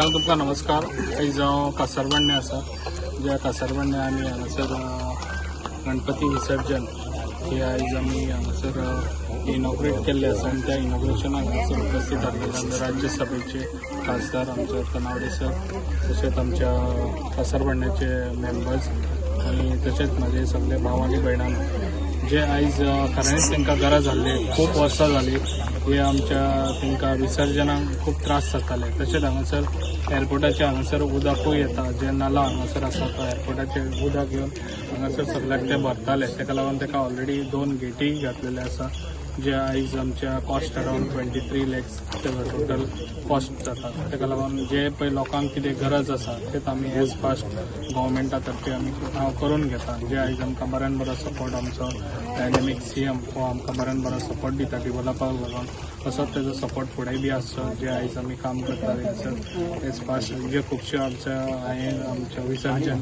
सगळ्यांक तुमकां नमस्कार. आयज हांव कासारबांडे आसा. ज्या कासारबांडे आमी हांगासर गणपती विसर्जन हे आयज आमी हांगासर इनॉग्रेट केल्ले आसा आनी त्या इनॉग्रेशनाक हांगासर उपस्थित आसलेले आमचे राज्यसभेचे खासदार आमचे तनावडे सर, तशेंच आमच्या कासारबांड्याचे मेंबर्स आनी तशेंच म्हाजे सगळे भाव आनी भयणां जे आयज खऱ्यांनीच तांकां गरज जाल्ली, खूब वर्सां जाली हे आमच्या तांकां विसर्जनाक खूब त्रास जाताले. तशेंच हांगासर एअरपोर्टाचे हांगासर उदकूय येता, जे नाला हांगासर आसा तो एअरपोर्टाचे उदक घेवन हांगासर सगल्याक ते भरताले. ताका लागून ताका ऑलरेडी 2 गेटी घातलेले आसा, जे आयज आमच्या cost around 23 lakhs total cost जाता. ताका लागून जे पळय लोकांक कितें गरज आसा तेच आमी एज फास्ट गव्हर्मेंटा तर्फे आमी हांव करून घेता. जे आयज आमकां बऱ्यान बरो सपोर्ट आमचो डायनॅमीक सीएम हो आमकां बऱ्यान बरो सपोर्ट दिता डेवलपाक लागून, तसोच तेजो सपोर्ट फुडें बी आसचो. जे आयज आमी काम करता थंयसर एज फास्ट जे खुबश्यो आमच्या हांवें आमच्या विसर्जन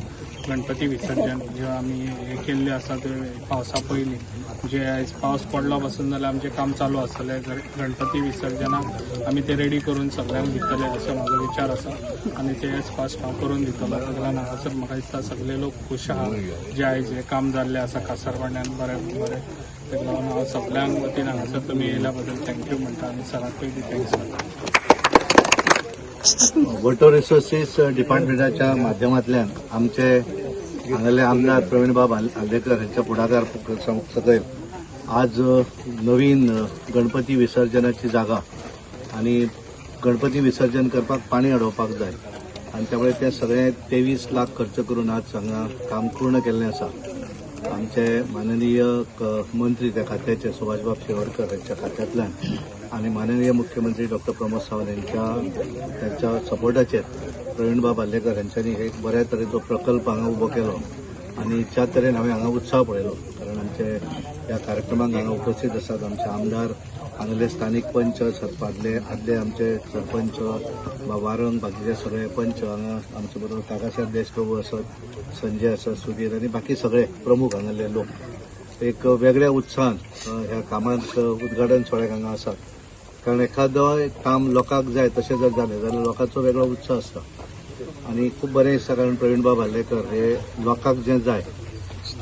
गणपती विसर्जन ज्यो आमी हे केल्ले आसा ते पावसा पयलीं, जे आयज पावस पडलो पासून जाल्यार आमचें काम चालू आसतलें. गणपती विसर्जनाक आमी ते रेडी करून सगळ्यांक दितले असो म्हाजो विचार आसा आनी ते एज फास्ट हांव करून दितलो. ताका लागून हांगासर म्हाका दिसता सगळे लोक खूश आहा जे आयज हें काम जाल्लें आसा कासारबांड्यान बरें बरें. ताका लागून हांव सगळ्यांक वतीन हांगासर तुमी येयल्या बद्दल thank you म्हणटा आनी सराकूय बी thanks म्हणटा. वॉटर रिसोर्सीस डिपार्टमेंटाच्या माध्यमांतल्यान आमचे हांगाले आमदार प्रवीणबाब आर्लेकर हांच्या फुडाकार सकयल आज नवीन गणपती विसर्जनाची जागा आनी गणपती विसर्जन करपाक पाणी अडोवपाक जाय आनी त्यामुळे ते सगळे 23 लाख खर्च करून आज हांगा काम पूर्ण केल्लें आसा. आमचे माननीय मंत्री त्या खात्याचे सुभाषबाब शिरोडकर हांच्या खात्यांतल्यान आनी माननीय मुख्यमंत्री डॉक्टर प्रमोद सावंत त्यांच्या सपोर्टाचेर प्रवीणबाब आर्लेकर हांच्यांनी एक बऱ्या तरेचो प्रकल्प हांगा उबो केलो आनी ज्या तरेन हांवें हांगा उत्साह पळयलो, कारण आमचे ह्या कार्यक्रमाक हांगा उपस्थित आसात आमचे आमदार, हांगले स्थानीक पंच, सरपांतले आदले आमचे सरपंच वारंग, बाकीचे सगळे पंच हांगा आमचे बरोबर काकासाहेब देशप्रभू आसत, संजय आसत, सुधीर आनी बाकी सगळे प्रमुख हांगाले लोक एक वेगळ्या उत्साहान ह्या कामांत उद्घाटन सुवाळ्याक हांगा आसात. कारण एखादो काम लोकांक जाय तशें जर जालें जाल्यार लोकांचो वेगळो उत्साह आसता आनी खूब बरें दिसता, कारण प्रवीणबाब आर्लेकर हे लोकांक जें जाय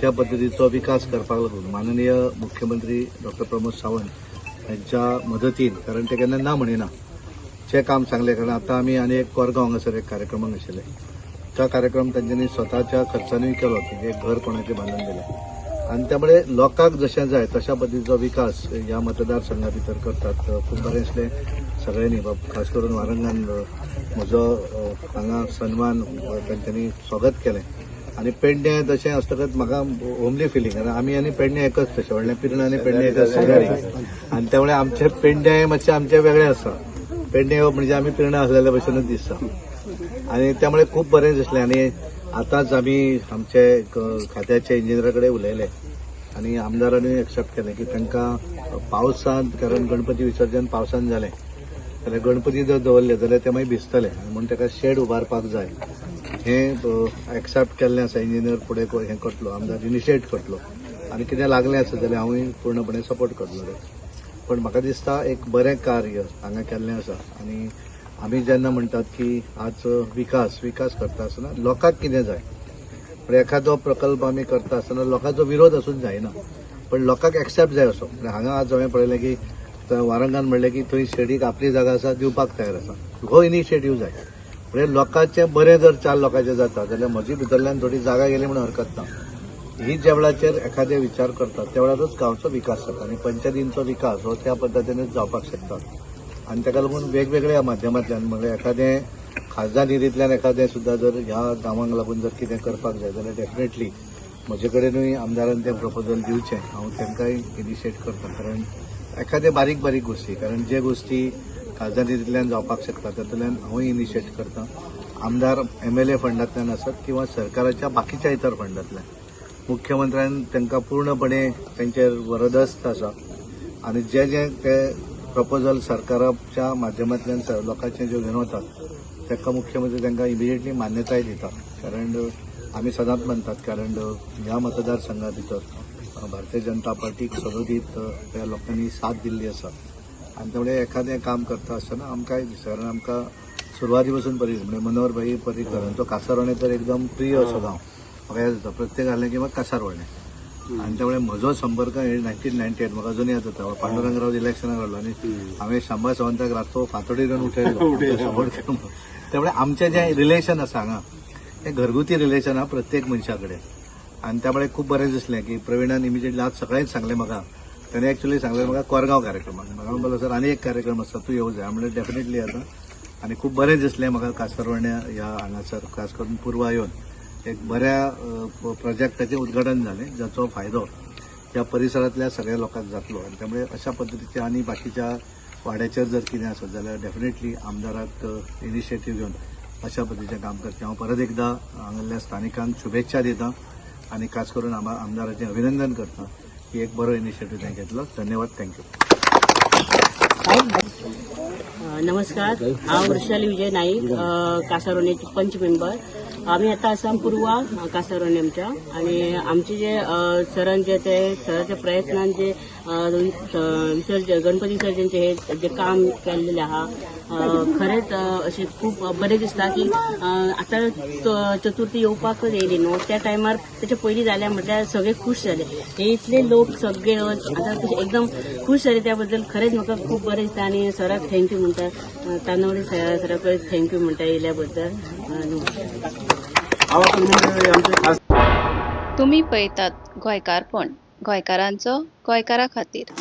त्या पद्दतीचो विकास करपाक लागून माननीय मुख्यमंत्री डॉक्टर प्रमोद सावंत हांच्या मदतीन, कारण ते केन्ना ना म्हणिना जें काम सांगलें. कारण आतां आमी आनी एक कोरगांव हांगासर एक कार्यक्रमाक आशिल्ले, त्या कार्यक्रम तांच्यांनी स्वताच्या खर्चानूय केलो, म्हणजे एक घर कोणाचें बांदून दिलें आनी त्यामुळे लोकांक जशें जाय तशा पद्दतीचो विकास ह्या मतदारसंघा भितर करतात. खूब बरें दिसलें सगळ्यांनी, खास करून वारंगान म्हजो हांगा सन्मान तांच्यांनी स्वागत केलें. आनी पेडणे तशें आसतकच म्हाका होमली फिलींग, कारण आमी आनी पेडणे एकच तशें, व्हडलें पिर्णा आनी पेडणे एकच शेजारी आनी त्यामुळे आमचें पेडणे मातशें आमचें वेगळें आसा. पेडणे येवप म्हणजे आमी पिर्णा आसलेल्या भशेनूच दिसता आनी त्यामुळे खूब बरें दिसलें. आनी आतांच आमी आमचे खात्याचे इंजिनियरा कडेन उलयले आनी आमदारानूय एक्सेप्ट केलें की तांकां पावसांत, कारण गणपती विसर्जन पावसांत जालें जाल्यार गणपती जर दवरले जाल्यार ते मागीर भिजतले म्हूण ताका शेड उबारपाक जाय हें एक्सेप्ट केल्लें आसा. इंजिनियर फुडें हें करतलो, आमदार इनिशिएट करतलो आनी कितें लागलें आसत जाल्यार हांवूय पूर्णपणे सपोर्ट करतलो. पण म्हाका दिसता एक बरें कार्य हांगा केल्लें आसा आनी आमी जेन्ना म्हणटात की आज विकास विकास करता आसतना लोकांक कितें जाय, पण एखादो प्रकल्प आमी करता आसतना लोकांचो विरोध आसून जायना, पण लोकांक एक्सेप्ट जाय असो. हांगा आज हांवें पळयलें की वारंगान म्हणलें की थंय शेडीक आपली जागा आसा दिवपाक तयार आसा, हो इनिशिएटीव जाय. म्हणजे लोकांचें बरें जर 4 लोकांचें जाता जाल्यार म्हजी भितरल्यान थोडी जागा गेली म्हणून हरकत ना. ही ज्या वेळाचेर एखादे विचार करतात त्या वेळारच गांवचो विकास जाता आनी पंचायतींचो विकास हो त्या पद्दतीनूच जावपाक शकता. आनी ताका लागून वेगवेगळ्या माध्यमांतल्यान म्हणजे एखादें खासदार निधींतल्यान एखादें सुद्दां जर ह्या गांवांक लागून जर कितें करपाक जाय जाल्यार डेफिनेटली म्हजे कडेनूय आमदारान तें प्रपोजल दिवचें, हांव तांकांय इनिशिएट करता. कारण एखादे बारीक बारीक गोश्टी, कारण जे गोश्टी खासदार निधींतल्यान जावपाक शकता तातूंतल्यान हांवूय इनिशिएट करता. आमदार MLA फंडांतल्यान आसत किंवा सरकाराच्या बाकीच्या इतर फंडांतल्यान, मुख्यमंत्र्यान तांकां पूर्णपणे तांचेर वरदस्त आसा आनी जे जे ते प्रपोजल सरकाराच्या माध्यमांतल्यान लोकांचे ज्यो घेवन वतात ताका मुख्यमंत्री तांकां इमिडिएटली मान्यताय दिता. कारण आमी सदांच म्हणटात, कारण ह्या मतदारसंघा भितर भारतीय जनता पार्टीक सदोदीत त्या लोकांनी साथ दिल्ली आसा आनी त्यामुळे एखादें काम करता आसतना आमकांय दिसता, कारण आमकां सुरवाती पासून परिचित, म्हणजे मनोहर भाई पर्रीकर हांचो कासारवर्णे तर एकदम प्रिय असो गांव. म्हाका याद जाता, प्रत्येक घालें की म्हाका कासारवर्णे. आनी त्यामुळे म्हजो संपर्क 1998 म्हाका अजून याद जाता, पांडुरंगराव इलेक्शनाक घालो आनी हांवें शांबा सावंताक रातचो फांतोडेर येवन उठयलो सपोर्ट करून. त्यामुळे आमचें जें रिलेशन आसा हांगा, हें घरगुती रिलेशन आहा प्रत्येक मनशा कडेन. आनी त्यामुळे खूब बरें दिसलें की प्रवीणान इमिजिएटली आज सकाळीच सांगलें म्हाका. ताणें एक्चुअली सांगलें म्हाका कोरगांव कार्यक्रमाक. म्हाका म्हणलो, सर, आनी एक कार्यक्रम आसा, तूं येवं जाय. म्हणलें, डेफिनेटली येता. आनी खूब बरें दिसलें म्हाका कासरवर्ण्या ह्या हांगासर खास करून पूर्वा येवन एक बऱ्या प्रोजेक्टाचें उद्घाटन जालें, जाचो फायदो ह्या परिसरांतल्या सगळ्या लोकांक जातलो. आनी त्यामुळे अशा पद्दतीचे आनी बाकीच्या वाड्याचेर जर कितें आसत जाल्यार डेफिनेटली आमदाराक इनिशिएटीव घेवन अशा पद्दतीचें काम करचें. हांव परत एकदां हांगासरल्या स्थानिकांक शुभेच्छा दिता आनी खास करून आमदाराचें अभिनंदन करता की एक बरो इनिशिएटीव ताणें घेतलो. धन्यवाद, thank you. नमस्कार, हांव वृषाली विजय नाईक, कासारोनेचे पंच मेंबर. आमी आतां आसा पूर्वा कासारोने आमच्या. आणि आमचे जे सरान जे ते सराच्या प्रयत्नान जे विसर्जन, गणपती विसर्जनचे हे जे काम केल्लेले आहा, खरेंच अशें खूब बरें दिसता की आतां चतुर्थी येवपाकच येयली न्हू, त्या टायमार तेच्या पयलीं जाल्या म्हटल्यार सगळे खूश जाले. हे इतले लोक सगळे आतां कशे एकदम खूश जाले. त्या बद्दल खरेंच म्हाका खूब बरें दिसता आनी सराक thank you म्हणटा, तानवडे सराक thank you म्हणटा येयल्या बद्दल. नमस्कार. तुमी पळयतात गोंयकारपण, गोंयकारांचो गोंयकारा खातीर.